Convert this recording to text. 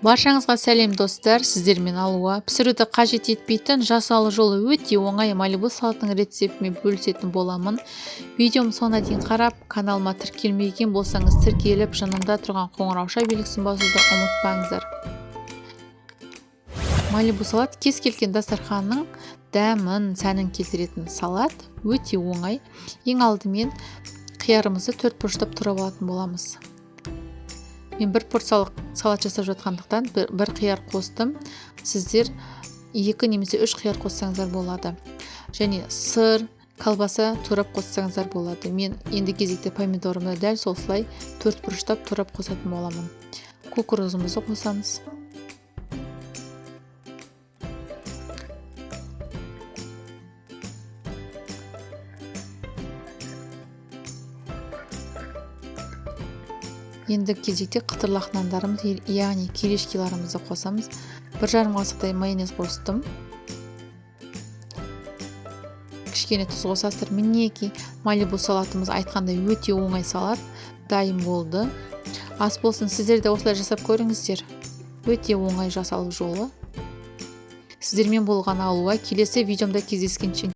Баршаңызға сәлем, достар! Сіздермен Алуа. Пісіруді қажет етпейтін, жасалу жолы өте оңай Малибу салатының рецептімен бөлісетін боламын. Видеом соңына дейін қарап, каналыма тіркелмеген болсаңыз тіркеліп, жанында тұрған қоңырауша белгісін басуды ұмытпаңыздар. Малибу салат кез келген дастарханның дәмін, сәнін келтіретін салат, өте оңай. Ең алдымен қиярымызды төрт бұрыштап турап алатын боламыз. Мен бір порциялық салат жасап жатқандықтан бір қияр қостым. Сіздер 2 немесе 3 қияр қоссаңыздар болады. Және сыр, колбаса турап қоссаңыздар болады. Мен енді кезекте помидорымды дәл солай төрт бұрыштап турап қосатын боламын. Кукурузымызды қосамыз. Енді кезекте қытырлақ нандарымыз, яғни кирешкиларымызды қосамыз. 1,5 қасықтай майонез қостым. Кішкене тұз қосасыздар. Мінекей, Малибу салатымыз айтқандай өте оңай салат дайын болды. Ас болсын, сіздер де осылай жасап көріңіздер. Өте оңай жасалу жолы. Сіздермен болған Алуа. Келесі видеомда кездескенше.